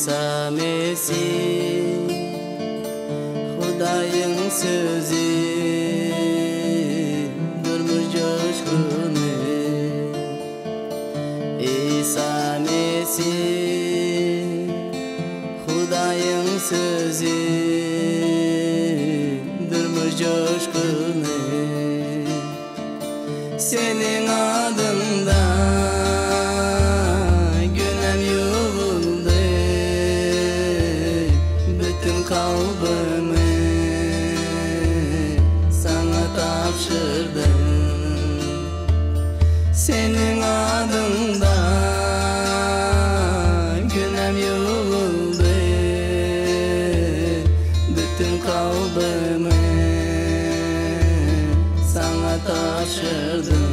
Isa Mesih Hudaýyň sözi Durmuş joşguny Isa Mesih Hudaýyň sözi Durmuş joşguny Seniň adyňda günäm ýuwuldy, Bütin kalbymy Saňa tabşyrdym. Seniň adyňda günäm ýuwuldy, Bütin kalbymy Saňa tabşyrdym.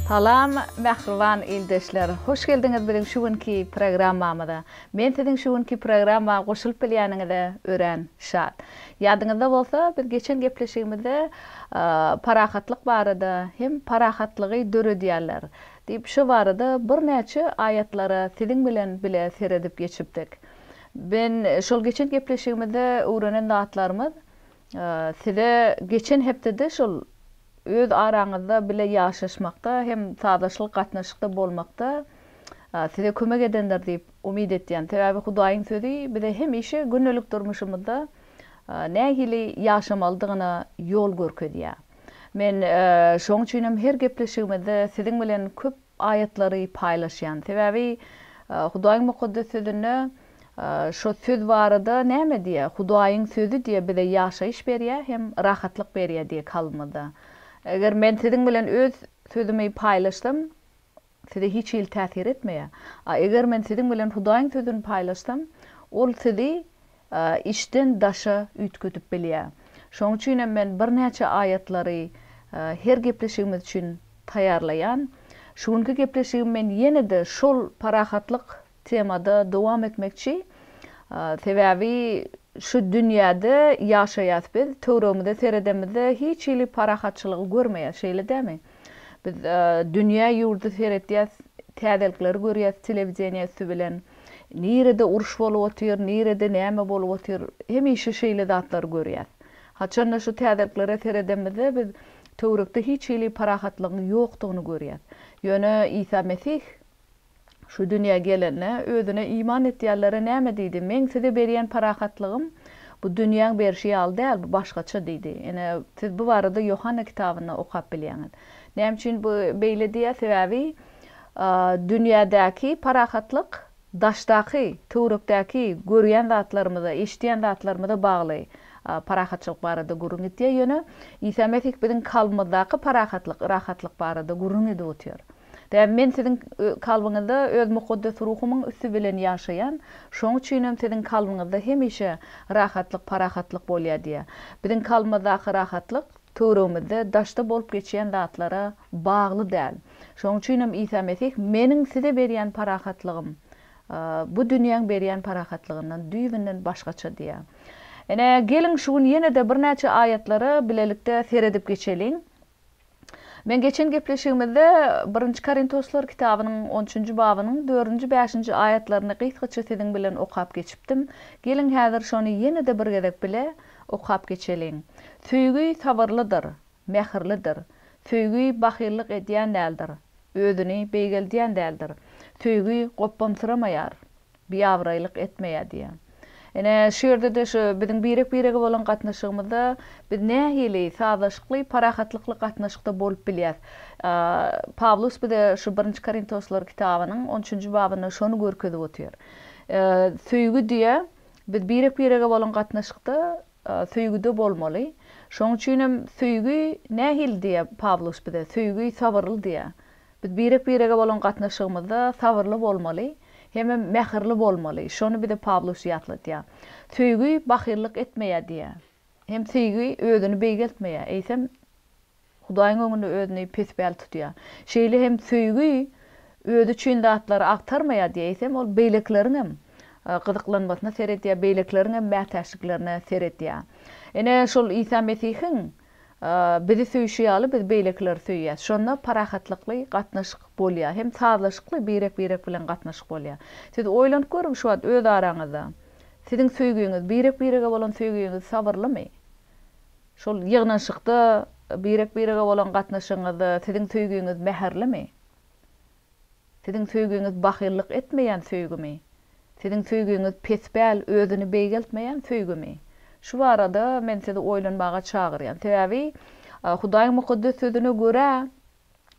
Salam mähriban ildeşler! Hoş geldiňiz biziň şu günki programmamyza. Men siziň şu günki programma goşulyp bilýäniňize örän şat. Ýadyňyzda bolsa, biz geçen gepleşigimizde parahatlyk barada hem parahatlygy döredýänler diýip şu barada birnäçe aýatlara siziň bilen bile seredip geçipdik. Ben şol geçen gepleşigimizde öwrenen zatlarymyz size geçen hepdede şol öz araňyzda bile ýaşaşmakda hem sazlaşykly gatnaşykda bolmakda size kömek edendir diýip umyt etýän. Sebäbi Hudaýyň Sözi bize hemişe gündelik durmuşymyzda nähili ýaşamalydygyna ýol görkezýär. Men şoň üçin hem her gepleşigimizde siziň bilen köp aýatlary paýlaşýan. Sebäbi Hudaýyň Mukaddes Sözünde şo söz barada näme diýýär? Hudaýyň Sözi diýýär bize ýaşaýyş berýär hem rahatlyk berýär diýýär kalbymyzda. Eger men siziň bilen öz sözümi paýlaşsam, size hiç hili täsir etmeýär. A eger men siziň bilen Hudaýyň Sözüni paýlaşsam, ol sizi içden daşa üýtgedip bilýär. Şonuň üçin hem men birnäçe aýatlary her gepleşigimiz üçin taýýarlaýan. Şu günki gepleşigimi men ýene-de şol parahatlyk temada dowam etmekçi. Sebäbi şu dünýäde ýaşaýas biz, töweregimize seredemizde hiç hili parahatçylygy görmeýäs, şeýle dämi? Biz dünýä ýurdy seretýäs, täzelikleri görýäs telewideniýe üsti bilen. Nirede uruş bolup otyr, nirede näme bolup otyr, hemişe şeýle zatlary görýäs. Haçanda şu täzeliklere seredemizde biz töwerekde hiç hili parahatlygyň ýokdugyny görýäs. Ýöne Isa Mesih şu dünýä gelende, özüne iman etýänlere näme diýdi? Meň size berýän parahatlygym bu dünýäň berşi ýaly däl, bu başgaça diýdi. Ine, siz bu barada Ýohanna kitabynda okap bilýäňiz. Näme üçin bu beýle diýýär? Sebäbi dünýädäki parahatlyk daşdaky, töwerekdäki görýän zatlarymyza, eşidýän zatlarymyza bagly parahatçylyk barada gürrüň gidýär. Ýöne Isa Mesih biziň kalbymyzdaky parahatlyk, rahatlyk barada gürrüň edip otyr. Sebäbi men siziň kalbyňyzda öz Mukaddes Ruhumyň üsti bilen ýaşaýan, şonuň üçin hem siziň kalbyňyzda hemişe rahatlyk, parahatlyk bolýar diýýär. Biziň kalbymyzdaky rahatlyk töweregimizde, daşda bolup geçýän zatlara bagly däl. Şonuň üçin hem Isa Mesih, Meniň size berýän parahatlygym, bu dünýäň berýän parahatlygyndan düýbünden başgaça diýýär. Ine, geliň, şu gün ýene-de birnäçe aýatlara bilelikde seredip geçeliň. Men geçen gepleşigimizde Birinji Korintoslar kitabynyň on üçünji babynyň dördünji, bäşinji aýatlaryny gysgaça siziň bilen okap geçipdim. Geliň, häzir şony ýene-de bir gezek bile okap geçeliň. Söýgi sabyrlydyr, mähirlidir. Söýgi bahyllyk edýän däldir, özüni beýgeldýän däldir. Söýgi gopbamsyramaýar, biabraýlyk etmeýär diýýär. Ine, şu ýerde-de şu biziň birek-birege bolan gatnaşygymyzda biz nähili sazlaşykly, parahatlykly gatnaşykda bolup bilýäris? Pawlus bize şu Birinji Korintoslar kitabynyň on üçünji babynda şony görkezip otyr. Söýgi diýýär, biz birek-birege bolan gatnaşykda söýgüde bolmaly. Şonuň üçin hem söýgi nähili diýýär Pawlus bize? Söýgi sabyrly diýýär. Biz birek-birege bolan gatnaşygymyzda sabyrly bolmaly hemem mähirli bolmaly. Şony bize Pawlus ýatladýar. Söýgi bahyllyk etmeýär diýýär. Hem söýgi özüni beýgeltmeýär, eýsem, Hudaýyň öňünde özüni pespäl tutýar. Şeýle hem söýgi özi üçin zatlary agtarmaýar diýýär, eýsem, ol beýlekileriňem gyzyklanmasyna seredýär, beýlekileriňem mätäçliklerine seredýär. Ine, şol Isa Mesihiň. Bizi söýşi ýaly biz beýlekileri söýýäs. Şonda parahatlykly gatnaşyk bolýar. Hem sazlaşykly birek-birek bilen gatnaşyk bolýar. Siz oýlanyp görüň şu wagt öz araňyzda. Siziň söýgiňiz, birek-birege bolan söýgiňiz sabyrlymy? Şol ýygnanyşykda birek-birege bolan gatnaşygyňyzda siziň söýgiňiz mähirlimi? Siziň söýgiňiz bahyllyk etmeýän söýgümi? Siziň söýgiňiz pespäl, özüni beýgeltmeýän söýgümi? Şu barada men sizi oýlanmaga çagyrýan. Sebäbi Hudaýyň Mukaddes Sözüne görä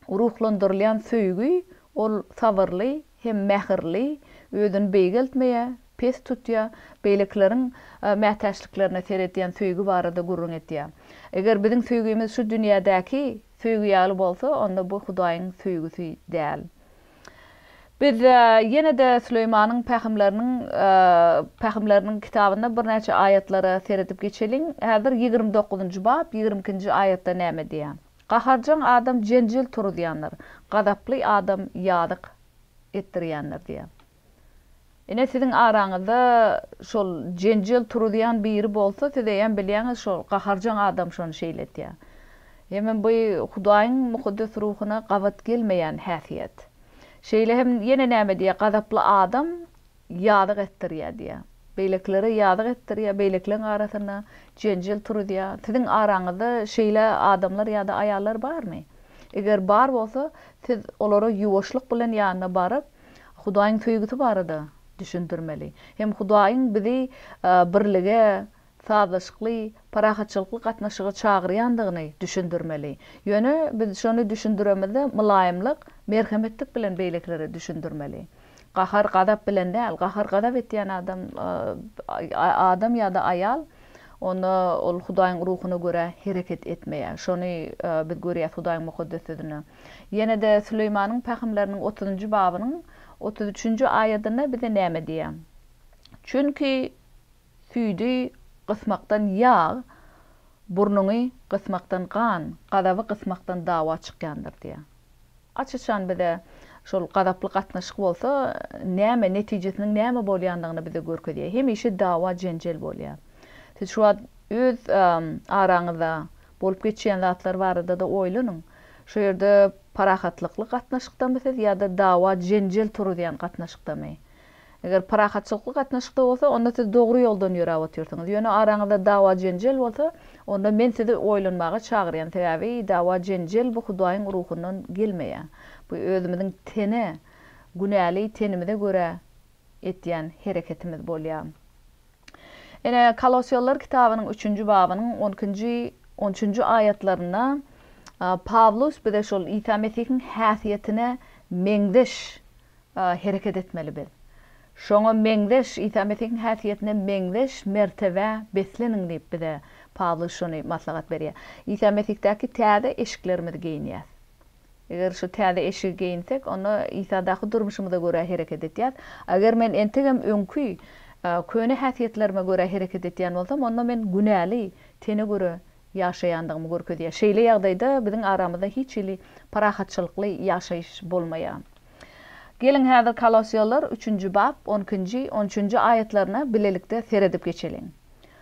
ruhlandyrylýan söýgi, ol sabyrly hem mähirli, özüni beýgeltmeýär, pes tutýar, beýlekileriň mätäçliklerine seredýän söýgi barada gürrüň edýär. Eger biziň söýgimiz şu dünýädäki Söýgi ýaly bolsa, onda bu Hudaýyň söýgüsi däl. Biz ýene-de Süleýmanyň pähimleriniň Pähimleriniň kitabynda birnäçe aýatlara seredip geçeliň. Häzir 29-njy bap, 22-nji aýatda näme diýýär? Gaharjaň adam jenjel turuzýandyr, gazaply adam ýazyk etdirýändir diýýär. Ine siziň araňyzda şol jenjel turuzýan biri bolsa siz eýýäm bilýäňiz şol gaharjaň adam şony şeýle etýär. Hemem bu Hudaýyň Mukaddes Ruhuna gabat gelmeýän häsiýet. Şeýle hem ýene näme diýýär gazaply adam ýazyk etdirýär diýýär. Beýlekilere ýazyk etdirýär, beýlekileň arasynda jenjel turuzýar. Siziň araňyzda şeýle adamlar ýa-da aýallar barmy? Eger bar bolsa siz olara ýuwaşlyk bilen ýanyna baryp Hudaýyň söýgüsi barada düşündirmeli. Hem Hudaýyň bizi birlige, sazlaşykly, parahatçylykly gatnaşyga çagyrýandygyny düşündirmeli. Ýöne biz şony düşündiremizde mylaýymlyk, merhemetlik bilen beýlekilere düşündirmeli. Gahar, gazap bilen däl. Gahar, gazap etýän adam, adam ýa-da aýal, onda ol Hudaýyň ruhuna görä hereket etmeýär. Şony biz görýäs Hudaýyň Mukaddes Sözünde. Ýene-de Süleýmanyň pähimleriniň otuzynjy babynyň 33-nji aýadynda bize näme diýýär? Çünki süýdi gysmakdan ýag, burnuňy gysmakdan gan, gazaby gysmakdan dawa çykýandyr diýýär. Aç-açan bize şol gazaply gatnaşyk bolsa, näme, netijesiniň näme bolýandygyny bize görkezýär. Hemişe dawa-jenjel bolýar. Siz şu wagt öz araňyzda Bolup geçýän zatlar barada-da oýlanyň. Şu ýerde parahatlykly gatnaşykdamy siz ýa-da dawa-jenjel turuzýan gatnaşykdamy? Eger parahatçylykly gatnaşykda bolsa, onda siz dogry ýoldan ýöräp otyrsyňyz. Ýöne araňyzda dawa-jenjel bolsa, onda men sizi oýlanmaga çagyrýan. Sebäbi dawa-jenjel bu Hudaýyň ruhundan gelmeýär. Bu özümiziň tene, günäli tenimize görä etýän hereketimiz bolýar. Ine, Kolosýalylar kitabynyň üçünji babynyň on ikinji, on üçünji aýatlarynda Pawlus bize şol Isa Mesihiň häsiýetine meňzeş hereket etmeli biz. Şoňa meňzeş, Isa Mesihiň häsiýetine meňzeş mertebä besleniň diýip bize Pawlus şony maslahat berýär. Isa Mesihdäki täze eşiklerimizi geýinýäs. Eger şu täze eşigi geýinsek, onda Isadaky durmuşymyza görä hereket etýäs. Eger men entegem öňki, köne häsiýetlerime görä hereket etýän bolsam, onda men günäli tene görä ýaşaýandygymy görkezýär. Şeýle ýagdaýda biziň aramyzda hiç hili parahatçylykly ýaşaýyş bolmaýar. Geliň, häzir Kolosýalylar üçünji bap, on ikinji, on üçünji aýatlaryna bilelikde seredip geçeliň.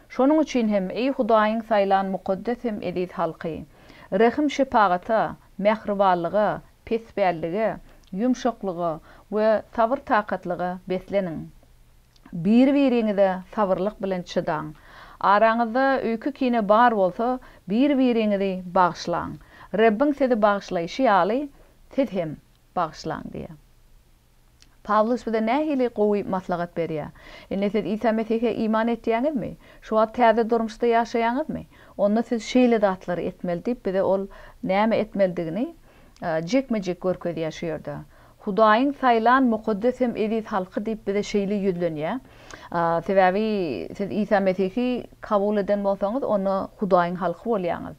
Şonuň üçin hem, eý Hudaýyň saýlan mukaddes hem eziz halky, rehim-şepagata, mähribanlyga, pespällige, ýumşaklyga we sabyr-takatlyga besleniň. Biri-biriňize sabyrlyk bilen çydaň. Araňyzda öýke-kine bar bolsa, bir-biriňizi bagyşlaň. Rebbiň sizi bagyşlaýşy ýaly, siz hem bagyşlaň diýýär. Pawlus bize nähili gowy maslahat berýär? Indi siz Isa Mesihe iman etýäňizmi? Şu wagt täze durmuşda ýaşaýaňyzmy? Onda siz şeýle zatlary etmeli diýip, bize ol näme etmelidigini jikme-jik görkezýär şu ýerde. Hudaýyň saýlan mukaddes hem eziz halky diýip bize şeýle ýüzlenýär. Sebäbi siz Isa Mesihi kabul eden bolsaňyz, onda Hudaýyň halky bolýaňyz.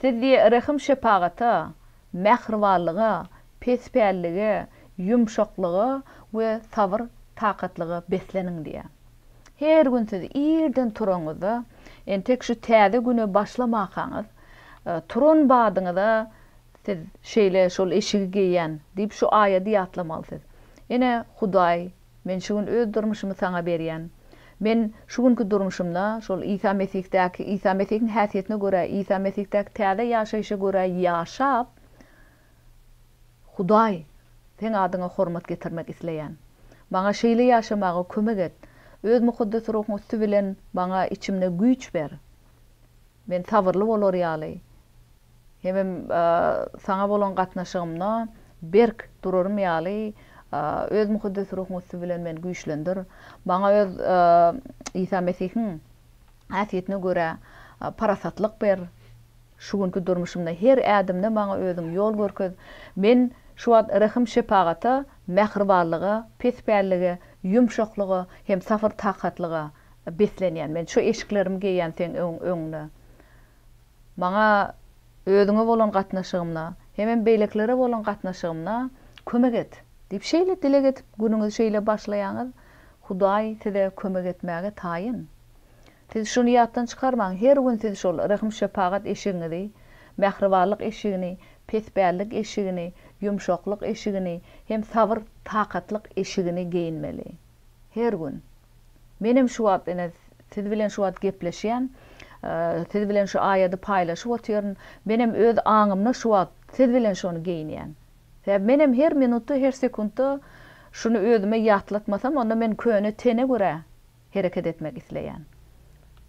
Siz diýýär, rehim-şepagata, mähribanlyga, pespällige, ýumşaklyga we sabyr-takatlyga besleniň diýýär. Her gün siz irden turaňyzda, entek şu täze güne başlamakaňyz, turan badyňyza siz şeýle şol eşigi geýýän diýip şu aýady ýatlamaly siz. Ine, Hudaý, men şu gün öz durmuşymy saňa berýän. Men şu günki durmuşymda şol Isa Mesihdäki, Isa Mesihiň häsiýetine görä, Isa Mesihdäki täze ýaşaýşa görä ýaşap, Hudaý, Seň adyňa hormat getirmek isleýän. Maňa şeýle ýaşamaga kömek et. Öz Mukaddes Ruhuň üsti bilen maňa içimde güýç ber. Men sabyrly bolar ýaly, hemem Saňa bolan gatnaşygymda berk durarym ýaly, Öz Mukaddes Ruhuň üsti bilen meni güýçlendir. Maňa Öz Isa Mesihiň häsiýetine görä parasatlyk ber. Şu günki durmuşymda her ädimde maňa Özüň ýol görkez. Men şu wagt rehim-şepagata, mähribanlyga, pespällige, ýumşaklyga hem sabyr-takatlyga beslenýän. Men şu eşiklerimi geýýän Seň öňüňde. Maňa Özüňe bolan gatnaşygymda hemem beýlekilere bolan gatnaşygymda kömek et! diýip şeýle dileg edip günüňizi şeýle başlaýaňyz, Hudaý size kömek etmäge taýyn. Siz şuny ýatdan çykarmaň, her gün siz şol rehim-şepagat eşigiňizi, mähribanlyk eşigini, pespällik eşigini, ýumşaklyk eşigini hem sabyr-takatlyk eşigini geýinmeli. Her gün. Menem şu wagt ine siz bilen şu wagt gepleşýän, siz bilen şu aýady paýlaşyp otyryn. Menem öz aňymda şu wagt siz bilen şony geýinýän. Sebäbi menem her minutda, her sekuntda şuny özüme ýatlatmasam, onda men köne tene görä hereket etmek isleýän.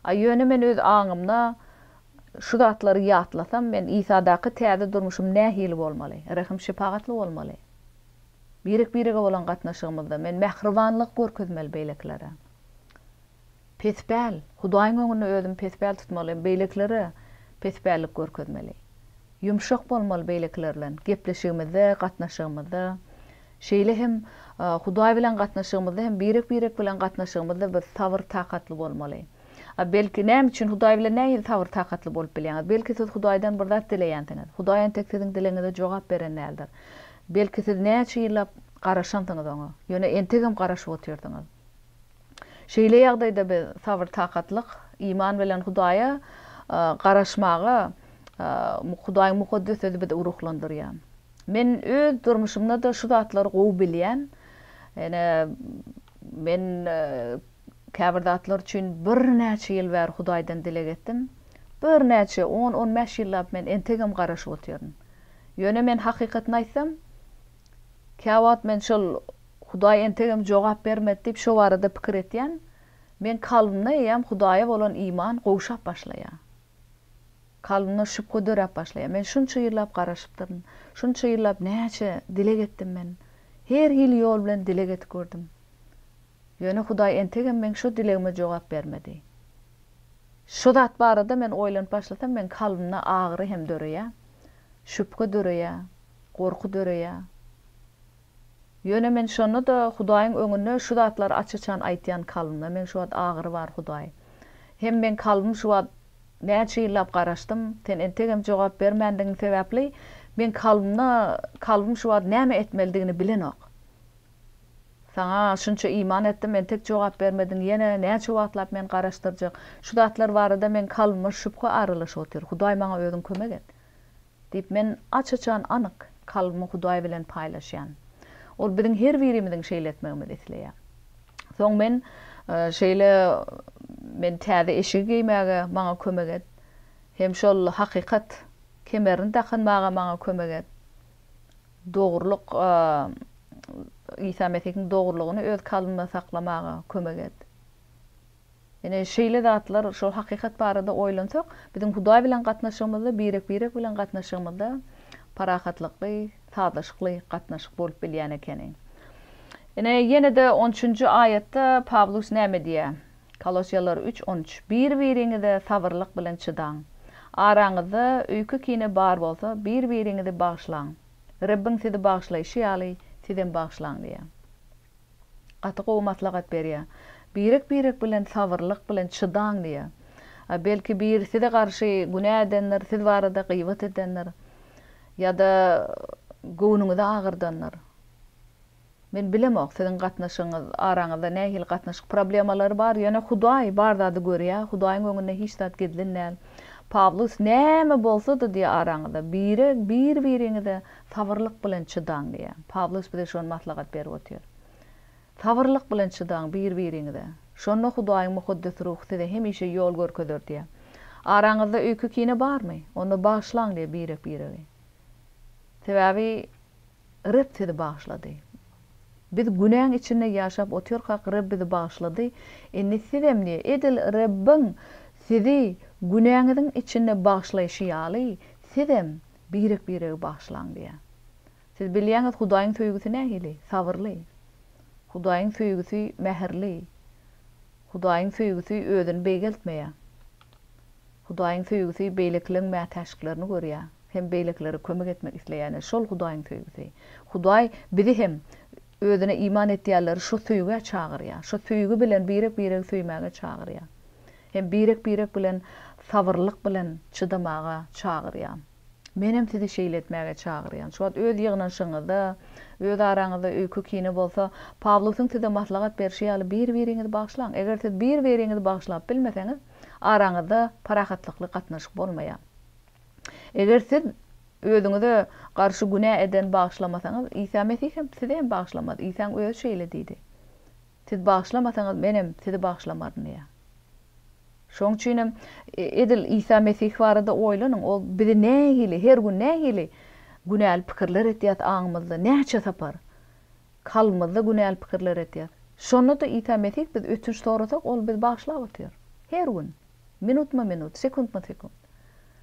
A ýöne men öz aňymda şu zatlary ýatlasam, men Isadaky täze durmuşym nähili bolmaly? Rehim-şepagatly bolmaly. Birek-birege bolan gatnaşygymyzda men mähribanlyk görkezmeli beýlekilere. Pespäl, Hudaýyň öňünde özümi pespäl tutmaly, beýlekilere pespällik görkezmeli. Ýumşak bolmaly beýlekiler bilen gepleşigimizde, gatnaşygymyzda. Şeýle hem Hudaý bilen gatnaşygymyzda hem birek-birek bilen gatnaşygymyzda biz sabyr-takatly bolmaly. A belki, näme üçin Hudaý bilen nähili sabyr-takatly bolup bilýäňiz? Belki siz Hudaýdan bir zat dileýänsiňiz. Hudaý entek siziň dilegiňize jogap beren däldir. Belki siz näçe ýyllap garaşansyňyz oňa, ýöne entegem garaşyp otyrsyňyz. Şeýle ýagdaýda biz sabyr-takatlyk, iman bilen Hudaýa garaşmaga Hudaýyň Mukaddes Sözi bizi ruhlandyrýar. Men öz durmuşymda-da şu zatlary gowy bilýän. Ene, men käbir zatlar üçin birnäçe ýyl bäri Hudaýdan dileg etdim. Birnäçe, on-on bäş ýyllap men entegem garaşyp otyryn. Ýöne men hakykatyny aýtsam, käwagt men şol Hudaý entegem jogap bermedi diýip şo barada pikir etýän. Meň kalbymda eýýäm Hudaýa bolan iman gowşap başlaýar. Kalbymda şübhe döräp başlaýar. Men şunça ýyllap garaşypdyryn. Şunça ýyllap näçe dileg etdim men. Her hili ýol bilen dileg edip gördüm. Ýöne Hudaý entegem meň şo dilegime jogap bermedi. Şo zat barada men oýlanyp başlasam meň kalbymda agyry hem döreýär. Şübhe döreýär. Gorky döreýär. Ýöne men şonda-da Hudaýyň öňünde şu zatlary aç-açan aýtýan kalbymda meň şu wagt agyry bar Hudaý. Hem meň kalbym şu wagt näçe ýyllap garaşdym, sen entegem jogap bermändigiň sebäpli meň kalbymda kalbym şu wagt näme etmelidigini bilenok. Saňa şunça iman etdim entek jogap bermediň ýene näçe wagtlap men garaşdyrjak. Şu zatlar barada meň kalbyma şübhe aralaşyp otyr. Hudaý maňa özüň kömek et. Diýip, men aç-açan anyk kalbymy Hudaý bilen paýlaşýan. Ol biziň her birimiziň şeýle etmegimizi isleýär. Soň men şeýle men täze eşigi geýmäge maňa kömek et. Hem şol hakykat kemerini dakynmaga maňa kömek et. Dogrulyk, Isa Mesihiň dogrulygyny öz kalbymda saklamaga kömek et. Ine, şeýle zatlar, şol hakykat barada oýlansak, biziň Hudaý bilen gatnaşygymyzda, birek-birek bilen gatnaşygymyzda parahatlykly, sazlaşykly gatnaşyk bolup bilýän ekeni. Ine, ýene-de on üçünji aýatda Pawlus näme diýýär? Kolosýalar üç, 13, Bir-biriňize sabyrlyk bilen çydaň. Araňyzda öýke-kine bar bolsa, bir-biriňizi bagyşlaň. Rebbiň sizi bagyşlaýşy ýaly, sizem bagyşlaň diýýär. Gaty gowy maslahat berýär. Birek-birek bilen sabyrlyk bilen çydaň diýýär. A belki biri size garşy günä edendir, siz barada gybat edendir ýa-da göwnüňizi agyrdandyr. Men bilemok siziň gatnaşygyňyz, araňyzda nähili gatnaşyk problemalary bar, ýöne Hudaý bar zady görýär, Hudaýyň öňünde hiç zat gizlin däl. Pawlus näme bolsa-da diýýär araňyzda bire bir-biriňize Sabyrlyk bilen çydaň diýýär. Pawlus bize şony maslahat berip otyr. Sabyrlyk bilen çydaň bir-biriňize. Şonda Hudaýyň Mukaddes Ruhy size hemişe ýol görkezer diýýär. Araňyzda öýke-kine barmy? Onda bagyşlaň diýýär birek-biregi. Sebäbi Reb sizi bagyşlady. Biz günäň içinde ýaşap otyrkak Reb bizi bagyşlady. Indi sizem diýýär, edil Rebbiň sizi günäňiziň içinde bagyşlaýşy ýaly, sizem birek-biregi bagyşlaň diýýär. Siz bilýäňiz Hudaýyň söýgüsi nähili? Sabyrly. Hudaýyň söýgüsi mähirli. Hudaýyň söýgüsi özüni beýgeltmeýär. Hudaýyň söýgüsi beýlekileň mätäçliklerini görýär hem beýlekilere kömek etmek isleýär. Ine, şol Hudaýyň söýgüsi. Hudaý bizi hem Özüne iman etýänleri şo söýgä çagyrýar. Şo söýgi bilen birek-biregi söýmäge çagyrýar. Hem birek-birek bilen sabyrlylyk bilen çydamaga çagyrýar. Menem sizi şeýle etmäge çagyrýan. Şu wagt öz ýygnanyşygyňyzda, öz araňyzda öýke-kine bolsa, Pawlusyň size maslahat berşi ýaly bir-biriňizi bagyşlaň. Eger siz bir-biriňizi bagyşlap bilmeseňiz, araňyzda parahatlykly gatnaşyk bolmaýar. Eger siz özüňize garşy günä edeni bagyşlamasaňyz, Isa Mesih hem sizi hem bagyşlamaz. Isaň özi şeýle diýdi. Siz bagyşlamasaňyz, menem sizi bagyşlamaryn diýýär. Şonuň üçin hem edil Isa Mesih barada oýlanyň, ol bizi nähili, her gün nähili günäli pikirler etýäs aňymyzda, näçe sapar kalbymyzda günäli pikirler etýäs. Şonda-da Isa Mesih biz ötünç sorasak, ol bizi bagyşlap otyr. Her gün. Minutma-minut, sekuntma-sekunt.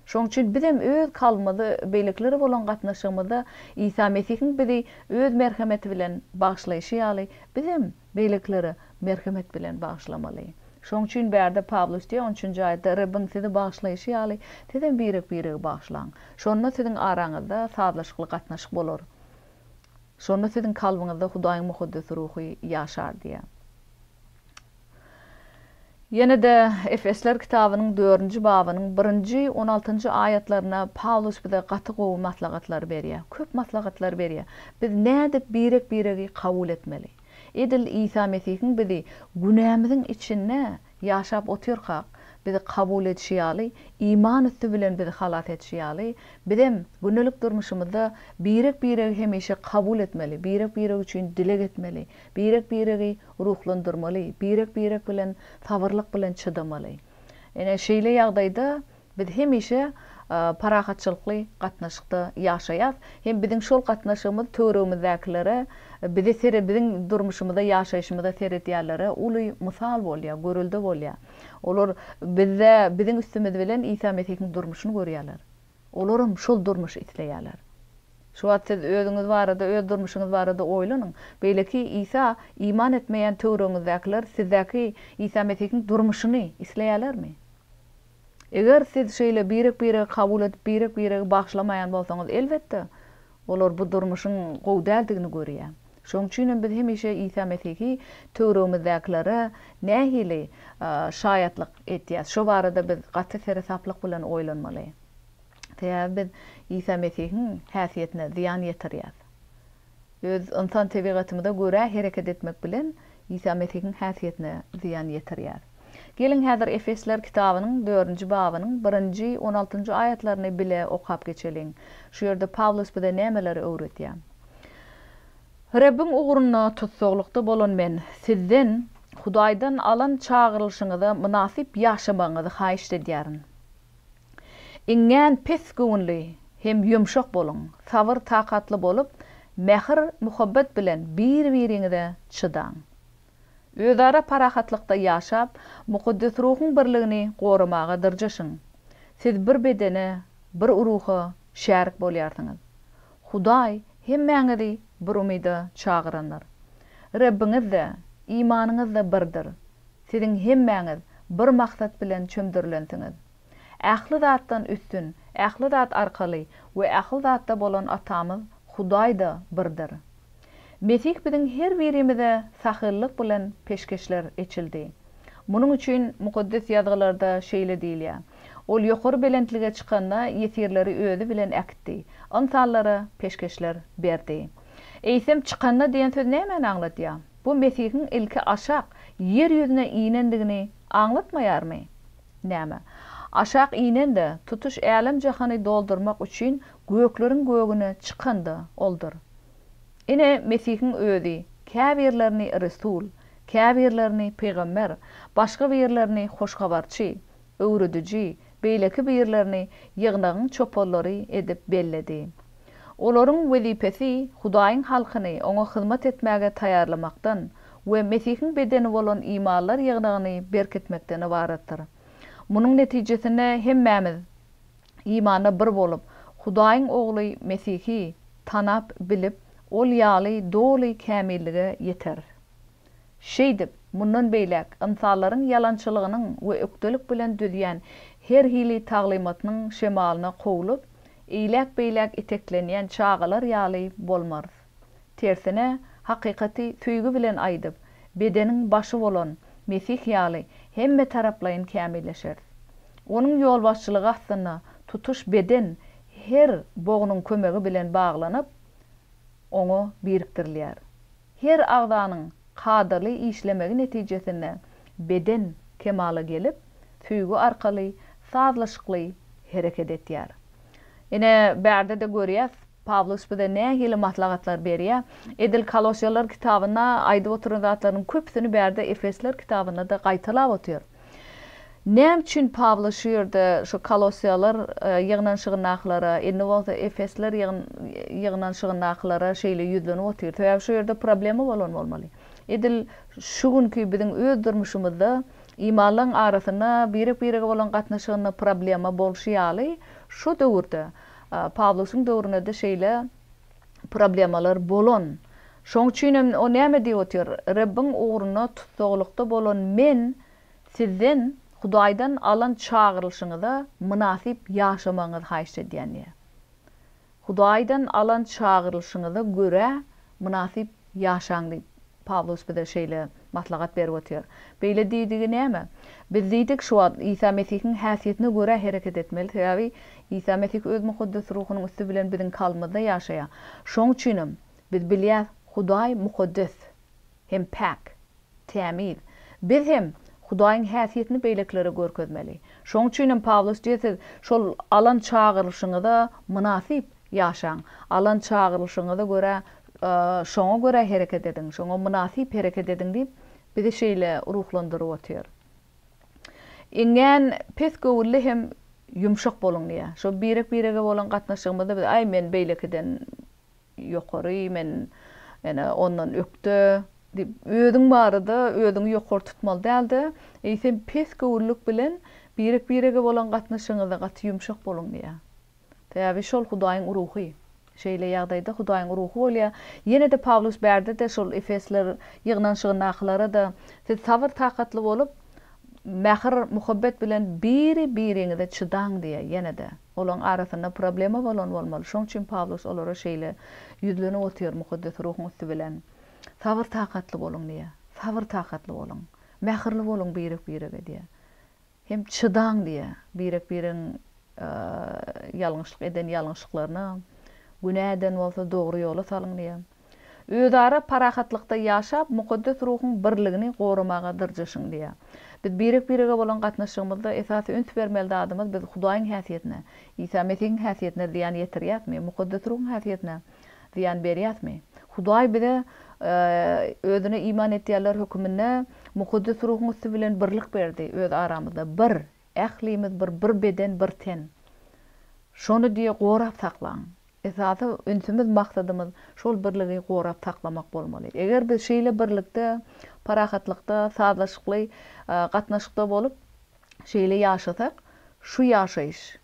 Şonuň üçin bizem öz kalbymyzy beýlekilere bolan gatnaşygymyzda Isa Mesihiň bizi öz merhemeti bilen bagyşlaýşy ýaly, bizem beýlekilere merhemet bilen bagyşlamaly. Şonuň üçin bärde Pawlus diýýär, on üçünji aýatda, Rebbiň sizi bagyşlaýşy ýaly, sizem birek-biregi bagyşlaň. Şonda siziň araňyzda sazlaşykly gatnaşyk bolar. Şonda siziň kalbyňyzda Hudaýyň Mukaddes Ruhy ýaşar diýýär. Ýene-de Efesler kitabynyň dördünji babynyň birinji, on altynjy aýatlarynda Pawlus bize gaty gowy maslahatlary berýär. Köp maslahatlary berýär. Biz nädip birek-biregi kabul etmeli? Edil Isa Mesihiň bizi günämiziň içinde ýaşap otyrkak, bizi kabul edişi ýaly, iman üsti bilen bizi halas edişi ýaly, bizem gündelik durmuşymyzda birek-biregi hemişe kabul etmeli, birek-birek üçin dileg etmeli, birek-biregi ruhlandyrmaly, birek-birek bilen sabyrlyk bilen çydamaly. Ine, şeýle ýagdaýda biz hemişe parahatçylykly gatnaşykda ýaşaýas. Hem biziň şol gatnaşygymyz töweregimizdäkilere, bize sere biziň durmuşymyza, ýaşaýşymyza seredýänlere uly mysal bolýar, görelde bolýar. Olar bizde, biziň üstümiz bilen Isa Mesihiň durmuşyny görýärler. Olaram şol durmuşy isleýärler. Şu wagt siz özüňiz barada, öz durmuşyňyz barada oýlanyň. Beýleki Isa iman etmeýän töweregiňizdäkiler sizdäki Isa Mesihiň durmuşyny isleýärlermi? Eger siz şeýle birek-biregi kabul edip, birek-biregi bagyşlamaýan bolsaňyz, elbetde, olar bu durmuşyň gowy däldigini görýär. Şonuň üçin hem biz hemişe Isa Mesihi töweregimizdäkilere nähili şaýatlyk etýäs, şo barada biz gaty seresaplyk bilen oýlanmaly. Sebäbi biz Isa Mesihiň häsiýetine zyýan ýetirýäs. Öz ynsan tebigatymyza görä hereket etmek bilen Isa Mesihiň häsiýetine zyýan ýetirýäs. Geliň häzir Efesler kitabynyň dördünji babynyň birinji, on altynjy aýatlaryny bile okap geçeliň. Şu ýerde Pawlus bize nämeleri öwredýär? Rebbiň ugrunda tussaglykda bolan men sizden Hudaýdan alan çagyrylyşyňyza mynasyp ýaşamagyňyzy haýyşt edýärin. Iňňän pes göwünli hem ýumşak boluň, sabyr-takatly bolup, mähir-muhabbet bilen bir-biriňize çydaň. Özara parahatlykda ýaşap, Mukaddes Ruhuň birligini goramaga dyrjaşyň. Siz bir bedene, bir ruha şärik bolýarsyňyz. Hudaý hemmäňizi bir umyda çagyrandyr. Rebbiňiz-de, imanyňyz-da birdir. Siziň hemmäňiz bir maksat bilen çömdürilensiňiz. Ähli zatdan üstün, ähli zat arkaly we ähli zatda bolan Atamyz Hudaý-da birdir. Mesih biziň her birimize sahylyk bilen peşgeşler eçildi. Munuň üçin Mukaddes Ýazgylarda şeýle diýilýär, Ol ýokary belentlige çykanda, ýesirleri özi bilen äkitdi, ynsanlara peşgeşler berdi. Eýsem, çykanda diýen söz nämäni aňladýar? Bu Mesihiň ilki aşak, ýer ýüzüne inendigini aňlatmaýarmy? Näme? Aşak inen-de, tutuş älem-jahany doldurmak üçin gökleriň gögüne çykan-da Oldur. Ine, Mesihiň Özi käbirlerini resul, Käbirlerini pygamber, başga birlerini hoş habarçy, öwrediji, beýleki birlerini ýygnagyň çopanlary edip belledi. Olaryň wezipesi Hudaýyň halkyny Oňa hyzmat etmäge taýýarlamakdan we Mesihiň bedeni bolan imanlar ýygnagyny berkitmekden ybaratdyr. Munuň netijesinde hemmämiz imanda bir bolup, Hudaýyň Ogly Mesihi tanap bilip, Ol ýaly doly kämillige ýeteris. Şeýdip, mundan beýläk ynsanlaryň ýalançylygynyň we ökdelik bilen düzýän her hili taglymatynyň şemalyna kowlup, eýläk-beýläk iteklenýän çagalar ýaly bolmarys. Tersine, hakykaty söýgi bilen aýdyp, bedeniň başy bolan Mesih ýaly hemmetaraplaýyn kämilleşeris. Onuň ýolbaşçylygy astynda tutuş beden her bognuň kömegi bilen baglanyp, oňa birikdirilýär. Her agzanyň kadaly işlemegi netijesinde beden kemala gelip, söýgi arkaly sazlaşykly hereket etýär. Ine, bärde-de görýäs, Pawlus bize nähili maslahatlar berýär. Edil Kolosýalar kitabynda aýdyp oturan zatlarynyň köpüsini bärde Efesler kitabynda-da gaýtalap otyr. Näme üçin Pawlus şu ýerde şu Kolosýalar ýygnanyşygyndakylara, indi bolsa Efesler ýygnanyşygyndakylara şeýle ýüzlenip otyr? Sebäbi şu ýerde problema bolan bolmaly. Edil şu günki biziň öz durmuşymyzda imanlaryň arasynda birek-birege bolan gatnaşygynda problema bolşy ýaly, şo döwürde, Pawlusyň döwründe-de şeýle problemalar bolan. Şoň üçin hem o näme diýip otyr? Rebbiň ugrunda tussaglykda bolan men Sizden Hudaýdan alan çagyrylyşyňyza mynasyp ýaşamagyňyzy haýyşt edýän diýýär. Hudaýdan alan çagyrylyşyňyza görä mynasyp ýaşaň diýip, Pawlus bize şeýle maslahat berip otyr. Beýle diýdigi näme? Biz diýdik, şu wagt Isa Mesihiň häsiýetine görä hereket etmeli, sebäbi Isa Mesih Öz Mukaddes Ruhunyň üsti bilen biziň kalbymyzda ýaşaýar. Şoň üçinem biz bilýäs, Hudaý mukaddes hem päk. Tämiz. Biz hem Hudaýyň häsiýetini beýlekilere görkezmeli. Şonuň üçin hem Pawlus diýýär, siz şol alan çagyrylyşyňyza mynasyp ýaşaň. Alan çagyrylyşyňyza görä, şoňa görä hereket ediň, şoňa mynasyp hereket ediň diýip, bizi şeýle ruhlandyryp otyr. Iňňän pes göwünli hem ýumşak boluň diýýär. Şo birek-birege bolan gatnaşygymyzda biz, aý, men beýlekiden ýokary, men ene ondan ökde diýip, özüň barada özüňi ýokary tutmaly däl-de, eýsem pes göwünlik bilen birek-birege bolan gatnaşygyňyzda gaty ýumşak boluň diýýär. Sebäbi şol Hudaýyň ruhy. Şeýle ýagdaýda Hudaýyň ruhy bolýar. Ýene-de Pawlus bärde-de şol Efesler ýygnanyşygyndakylara-da, Siz sabyr-takatly bolup, mähir-muhabbet bilen biri-biriňize çydaň diýýär ýene-de. Olaň arasynda problema bolan bolmaly. Şoň üçin Pawlus olara şeýle ýüzlenip otyr Mukaddes Ruhuň üsti bilen. Sabyr-takatly boluň diýýär. Sabyr-takatly boluň. Mähirli boluň birek-birege diýýär. Hem çydaň diýýär. Birek-biregiň ýalňyşlyk eden ýalňyşlyklaryna, günä eden bolsa dogry ýola salyň diýýär. Özara parahatlykda ýaşap, Mukaddes Ruhuň birligini goramaga dyrjaşyň diýýär. Biz birek-birege bolan gatnaşygymyzda esasy üns bermeli zadymyz biz Hudaýyň häsiýetine, Isa Mesihiň häsiýetine zyýan ýetirýäsmi, Mukaddes Ruhuň häsiýetine zyýan berýäsmi? Hudaý bize Özüne iman etýänler höküminde Mukaddes Ruhuň üsti bilen birlik berdi öz aramyzda. Bir, ählimiz bir, bir beden, bir ten. Şony diýe gorap saklaň. Esasy ünsümiz, maksadymyz şol birligi gorap saklamak bolmaly. Eger biz şeýle birlikde, parahatlykda, sazlaşykly gatnaşykda bolup, şeýle ýaşasak, şu ýaşaýyş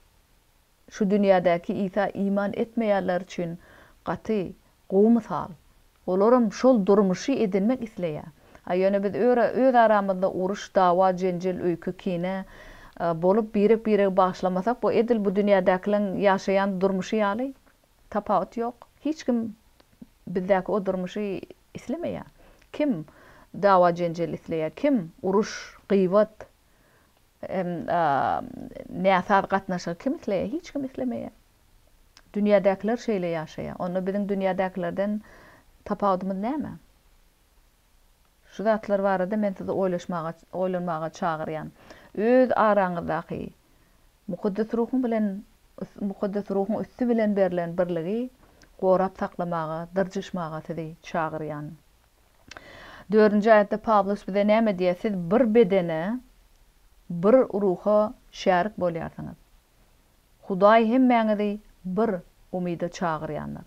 şu dünýädäki Isa iman etmeýänler üçin gaty gowy mysal. Olaram şol durmuşy edinmek isleýär. A ýöne biz öz aramyzda uruş, dawa, jenjel, öýke, kine bolup birek-biregi bagyşlamasak, bu edil bu dünýädäkileň ýaşaýan durmuşy ýaly, tapawut ýok. Hiç kim bizdäki o durmuşy islemeýär. Kim dawa-jenjel isleýär, kim uruş, gybat, hem näsaz gatnaşygy kim isleýär? Hiç kim islemeýär. Dünýädäkiler şeýle ýaşaýar. Onda biziň dünýädäkilerden tapawudymyz näme? Şu zatlar barada men sizi oýlaşmaga, oýlanmaga çagyrýan. Öz araňyzdaky Mukaddes Ruhuň bilen, Mukaddes Ruhuň üsti bilen berlen birligi gorap saklamaga, dyrjaşmaga sizi çagyrýan. Dördünji aýatda Pawlus bize näme diýýär? Siz bir bedene, bir ruha şärik bolýarsyňyz. Hudaý hemmäňizi bir umyda çagyrýandyr.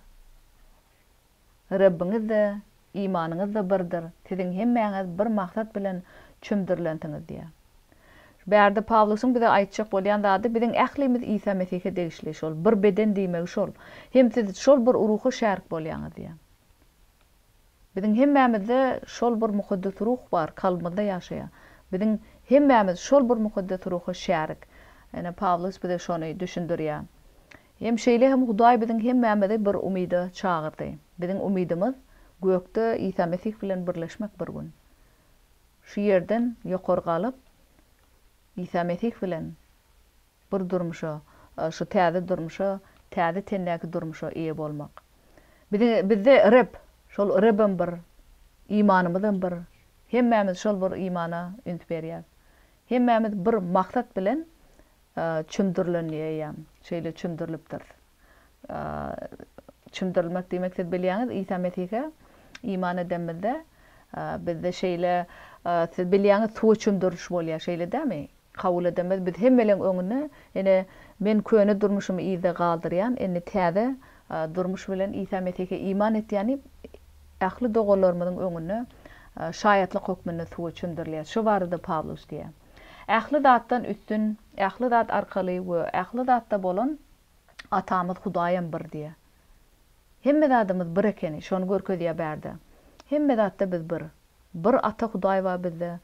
Rebbiňiz-de, imanyňyz-da birdir, siziň hemmäňiz bir maksat bilen çümdürilensiňiz diýýär. Bärde Pawlusyň bize aýtjak bolýan zady, biziň ählimiz Isa Mesihe degişli, şol bir beden diýmegi şol. Hem siz şol bir ruha şärik bolýaňyz diýýär. Biziň hemmämizde şol bir Mukaddes Ruh bar, kalbymyzda ýaşaýar. Biziň hemmämiz şol bir Mukaddes Ruha şärik. Ine, Pawlus bize şony düşündirýär. Hem şeýle hem Hudaý biziň hemmämizi bir umyda çagyrdy. Biziň umydymyz, gökde Isa Mesih bilen birleşmek bir gün. Şu ýerden ýokary galyp, Isa Mesih bilen bir durmuşa, şu täze durmuşa, täze tendäki durmuşa eýe bolmak. Biziň, bizde Reb, şol Rebem bir, imanymyzam bir, hemmämiz şol bir imana üns berýäs. Hemmämiz bir maksat bilen çümdürilen diýýän, şeýle çümdürilipdiris. Çümdürilmek diýmek siz bilýäňiz, Isa Mesihe iman edenimizde bizde şeýle, siz bilýäňiz, suwa çümdüriliş bolýar, şeýle dälmi? Kabul edemez. Biz hemmeleň öňünde, ine, men köne durmuşymy yzda galdyrýan, indi täze durmuş bilen Isa Mesihe iman etýän diýip, ähli doganlarymyzyň öňünde şaýatlyk hökmünde suwa çümdürilýär. Şu barada Pawlus diýýär. Ähli zatdan üstün, ähli zat arkaly we ähli zatda bolan Atamyz Hudaýam bir diýýär. Hemme zadymyz bir ekeni, şony görkezýär bärde. Hemme zatda biz bir. Bir Ata Hudaý bar bizde,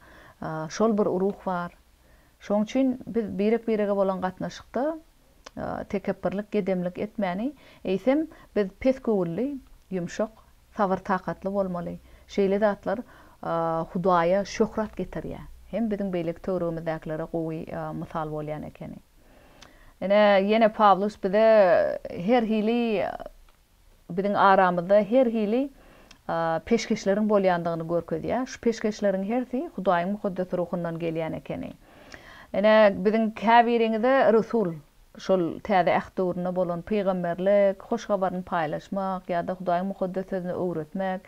şol bir Ruh bar. Şoň üçin biz birek-birege bolan gatnaşykda tekepbirlik, gedemlik etmäni, eýsem, biz pes göwünli, ýumşak, sabyr-takatly bolmaly. Şeýle zatlar Hudaýa şöhrat getirýär. Hem biziň beýleki töweregimizdäkilere gowy mysal bolýan ekeni. Ine, ýene Pawlus bize her hili biziň aramyzda her hili peşgeşleriň bolýandygyny görkezýär. Şu peşgeşleriň hersi Hudaýyň mukaddes ruhundan gelýän ekeni. Ine, biziň käbiriňize resul, şol Täze Äht döwründe bolan pygamberlik, hoş habaryny paýlaşmak ýa-da Hudaýyň mukaddes sözüni öwretmek,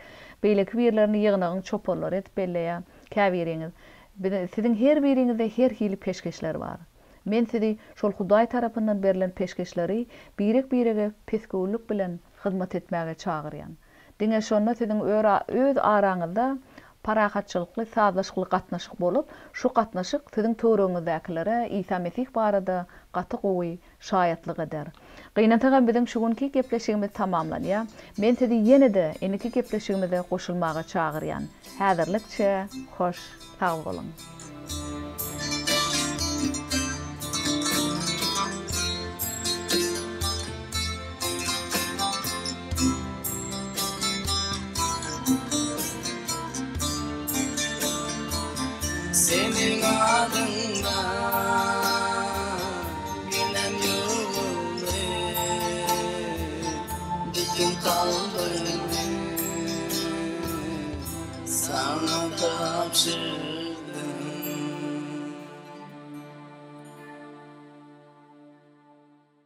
beýleki birlerini ýygnagyň çopanlary edip belleýär. Käbiriňiz. Siziň her biriňizde her hili peşgeşler bar. Men sizi şol Hudaý tarapyndan berlen peşgeşleri birek-birege pesgöwünlik bilen hyzmat etmäge çagyrýan. Diňe şonda siziň öz araňyzda parahatçylykly, sazlaşykly gatnaşyk bolup, şu gatnaşyk siziň töweregiňizdäkilere Isa Mesih barada gaty gowy şaýatlyk eder. Gynansagam biziň şu günki gepleşigimiz tamamlanýar. Men sizi ýene-de indiki gepleşigimize goşulmaga çagyrýan. Häzirlikçe hoş sag boluň. Seniň adyňda Ginem ýuwuldy Bütin kalbymy Saňa tabşyrdym.